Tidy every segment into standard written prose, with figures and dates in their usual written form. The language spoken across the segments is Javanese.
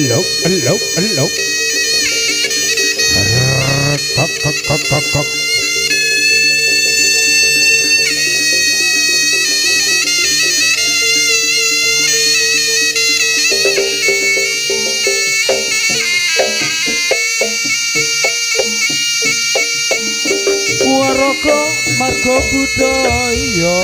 Halo, halo, halo. Kok kok kok kok kok. Waraga marga budaya.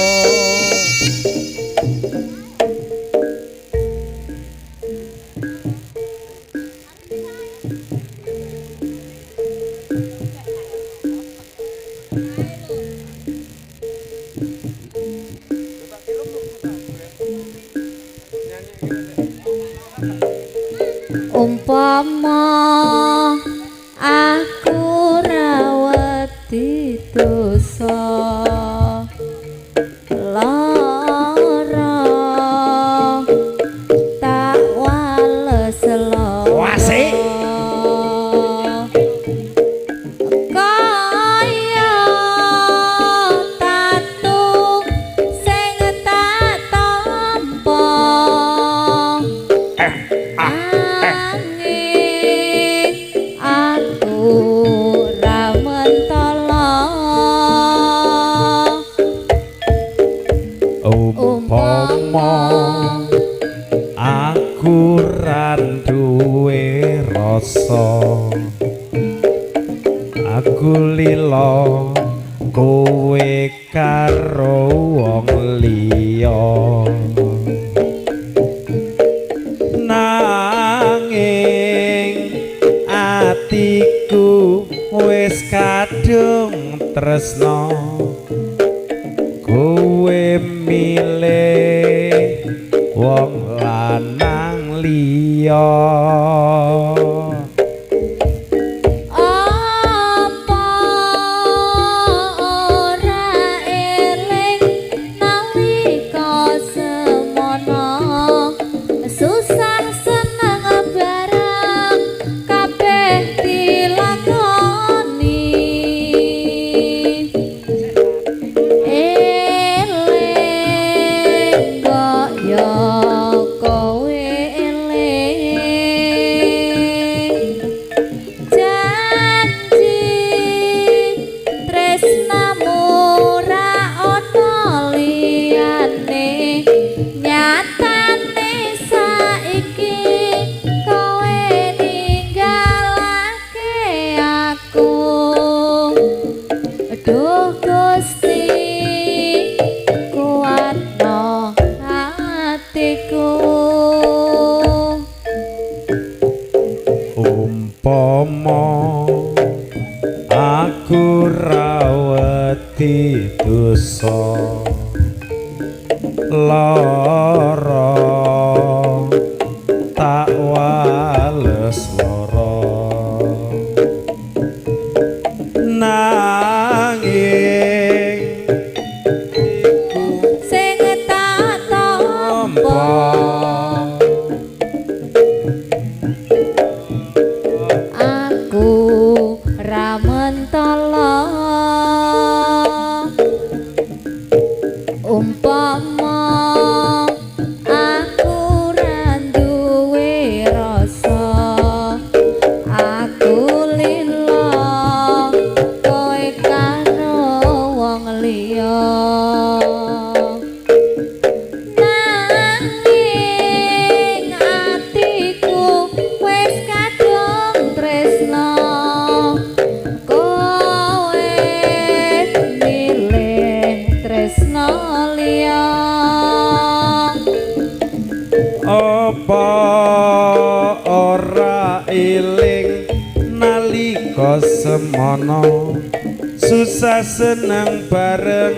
Umpama aku ra wedi dosa lara tak wales lara. Wasik. Kaya tatu sing tak tampa. Angin aku ra mentala. Umpama aku ra duwe rasa, aku lila kowe karo wong liya. Nanging atiku wis kadung tresna, kowe milih wong lanang liya. Apa ora eling nalika semono, susah seneng bareng kabeh dilakoni. Eling kok ya kowe eling, janji tresnamu ra ana liyane, nyatane saiki kowe ninggalake aku. Duh Gusti kuatno atiku. Umpama aku ra wedi dosa lara tak wales lara, nanging Sing tak tampa aku ra mentala. Umpama aku ra duwe rasa, aku lila kowe karo wong liya. Nanging atiku wis kadung tresna, kowe milih tresna liya. Apa ora eling nalika semono, susah seneng bareng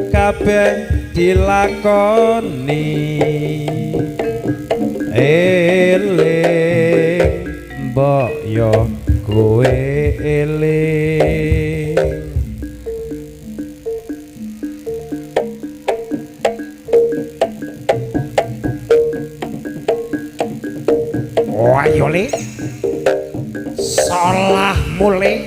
kabeh dilakoni. Eling mbok yo kowe eling. Ayo le. Salah mule.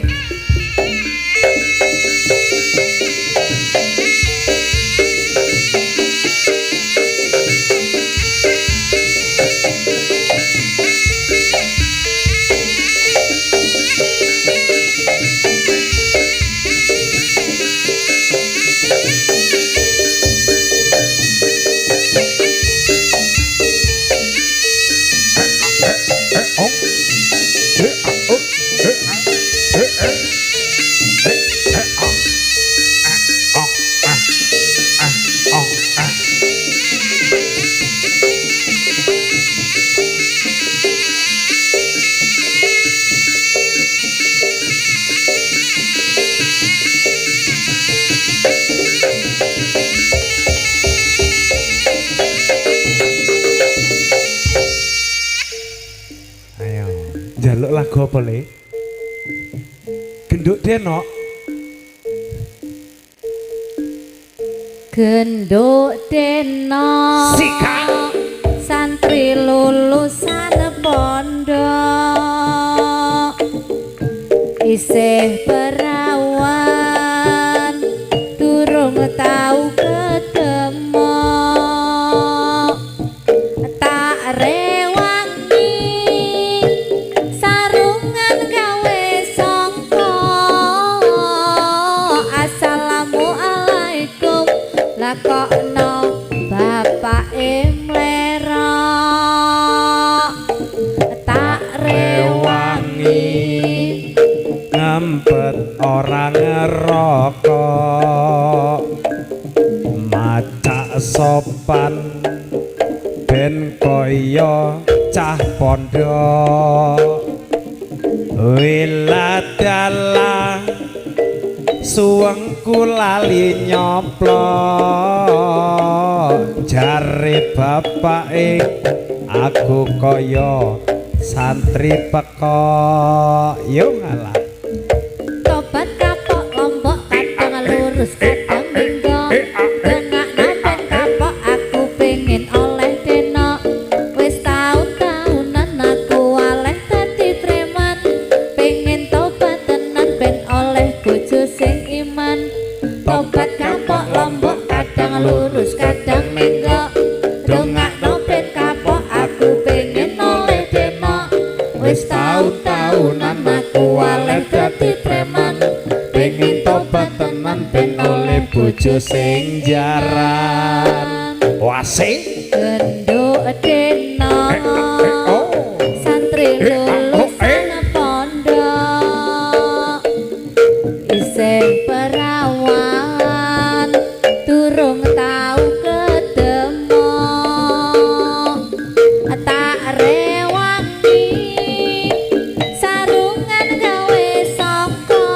Lagu apa le? Genduk Denok. Genduk Denok. Sikat. Santri lulusan pondok, isih perawan, durung tau ketemu. Tak rewangi sarungan gawe songko. Assalamualaikum lakokno bapake mlerok. Tak rewangi ngempet ora ngerokok, macak sopan ben kaya cah pondok. Wiladalah suwengku lali nyoplok, jare bapake aku kaya santri pekok. Yo ngalah. Tobat kapok lombok kadang lurus kadang menggok. Dongakno ben kapok aku pengen oleh denok. Wis taun-taunan aku waleh dadi preman, pengen tobat tenan ben oleh bojo sing iman. Tobat kapok lombok kadang lurus kadang menggok. Dongakno ben kapok aku pengen oleh denok. Wis taun-taunan aku waleh dadi preman, pengen tobat tenan ben oleh bojo sing jaran. Wase. Genduk Denok santri lulusan pondok, isih perawan durung tau ketemu. Tak rewangi sarungan gawe songko.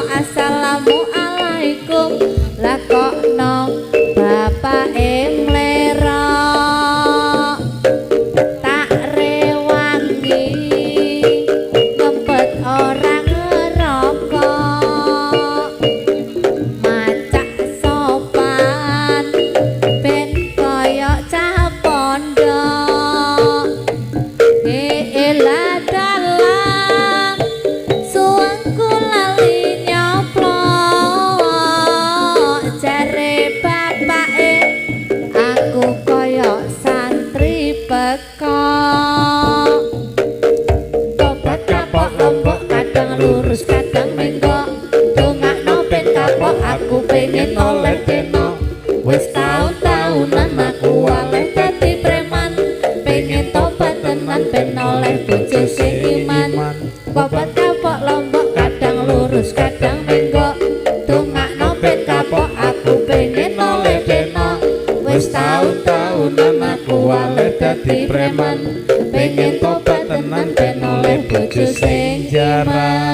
Assalamualaikum lakokno bapake mlerok. Tak rewangi ngempet ora ngerokok, macak sopan ben kaya cah pondok. Elah dalah suwengku lali nyoplok, jare bapake aku kaya santri pekok. Tobat kapok lombok kadang lurus kadang menggok. Dongakno ben kapok aku pengen oleh denok. Wis taun-taunan aku waleh dadi preman, pengen tobat tenan ben oleh bojo sing iman. Tobat kapok lombok kadang lurus kadang menggok. Dongakno ben kapok aku pengen oleh denok. Wis taun-taunan aku waleh dadi preman, pengen tobat tenan ben oleh bojo sing iman.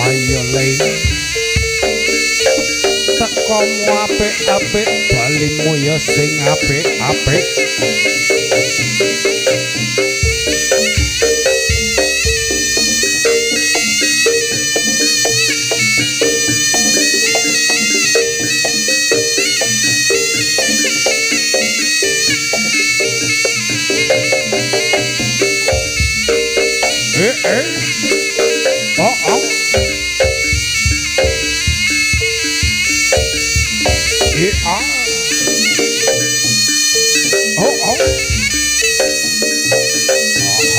Ayo le. Tekomu apik-apik, balimu ya sing apik-apik. Eh eh. Oh oh. Eh ah. Oh oh.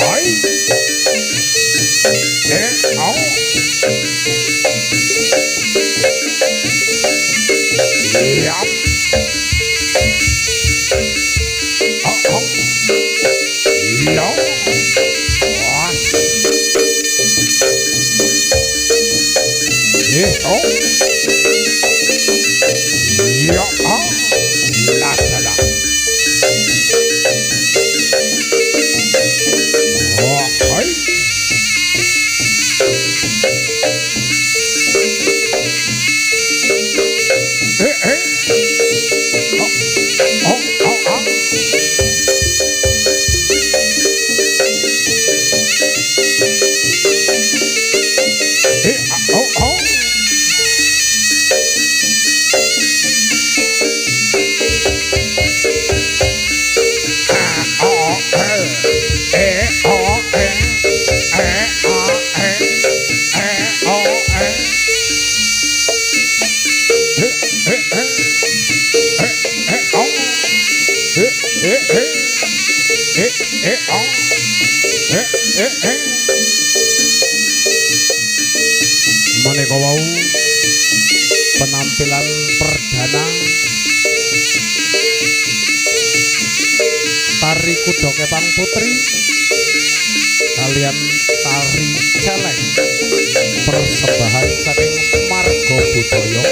Hai. Eh oh. Yap. Oh oh. Yo. Was. Eh oh. Ya ah. La la. Eh eh oh. Eh eh eh. Menika wau penampilan perdana tari Kuda Kepang Putri kalian tari celeng persembahan saking Marga Budaya.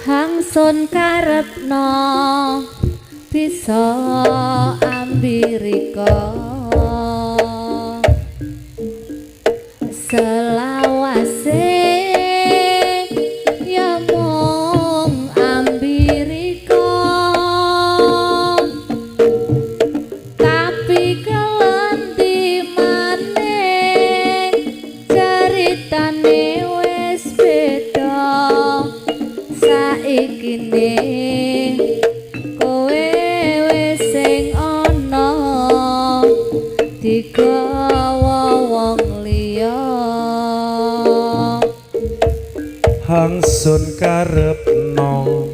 Hangsun karepno bisa ambirika selawase ya mung ambirika tapi kelendi maning ceritane wis beda saikine kowe wis sing ana digawa wong liya. Hangsun karepno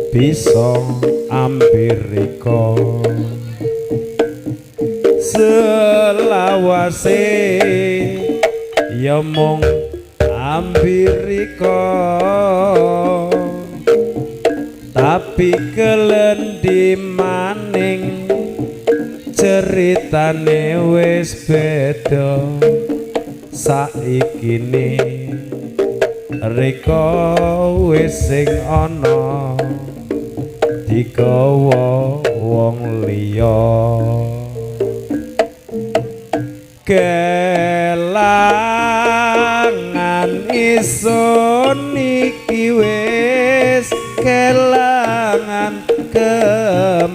bisa ambirika selawase ya mung ambirika tapi kelendi maning ceritane wis beda saikine reka wis sing ana digawa wong liya. Kelangan isun iki wis kelangan kembyang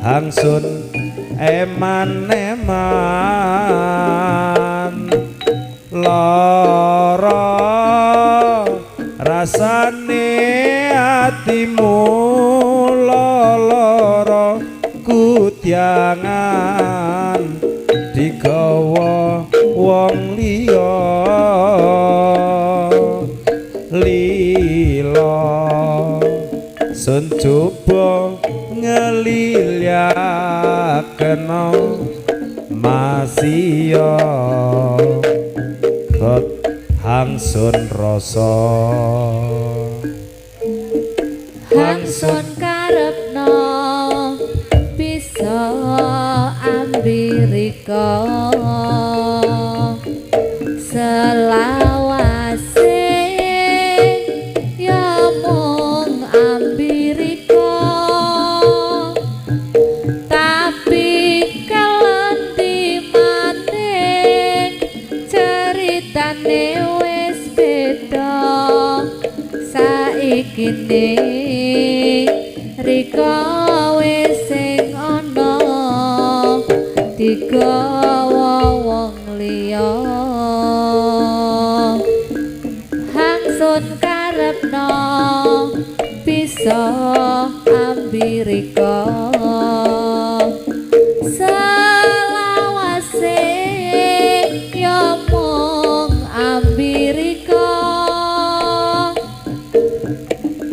hangsun eman-eman lara rasane atimu lara kudyangan digawa wong liya lila sun coba ngelilakena masiya bot hangsun rasa. Hangsun karepno bisa ambirika selawase ya mung ambirika tapi kelendi maning ceritane wis beda saikine rika wis sing ana digawa wong liya. Hangsun karepno bisa ambirika selawase ya mung ambirika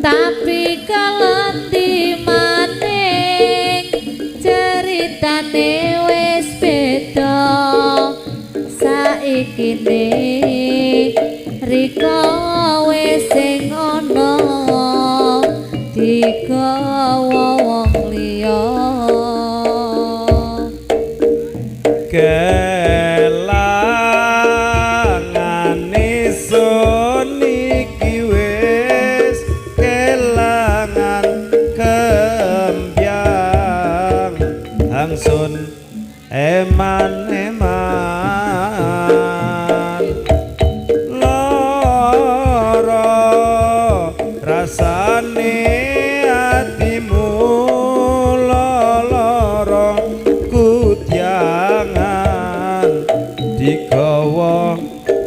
tapi kelendi maning ceritane wis beda saikine rika wis sing ana digawa wong liya. Kelangan isun iki wis kelangan kembyang hangsun eman-eman lara rasane atimu lara kudyangan digawa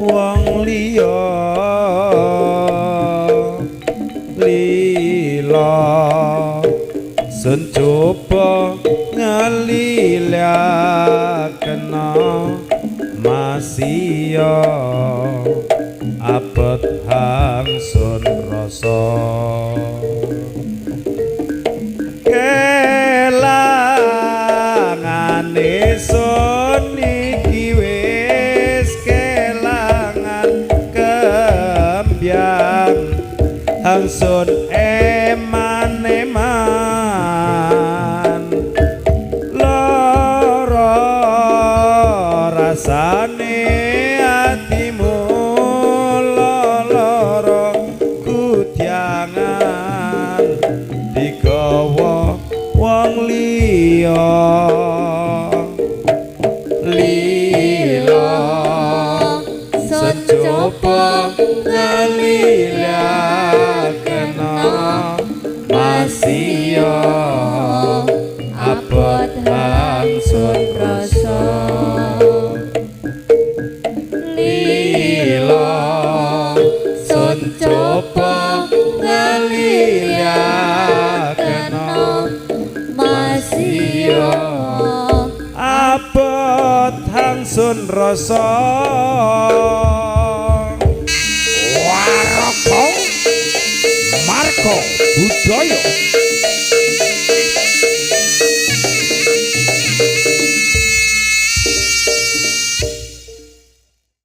wong liya lila. liya, abot hangsun rasa. Kelangane sun iki wis kelangan kembyang, hangsun eman-eman. Lara rasane atimu, lara kudyangan digawa wong liya. Lila Sun secoba ngelilakena masih abot hangsun rasa. Lila Sun coba ngelilakena masih abot hangsun rasa. Waraka Marga Budaya.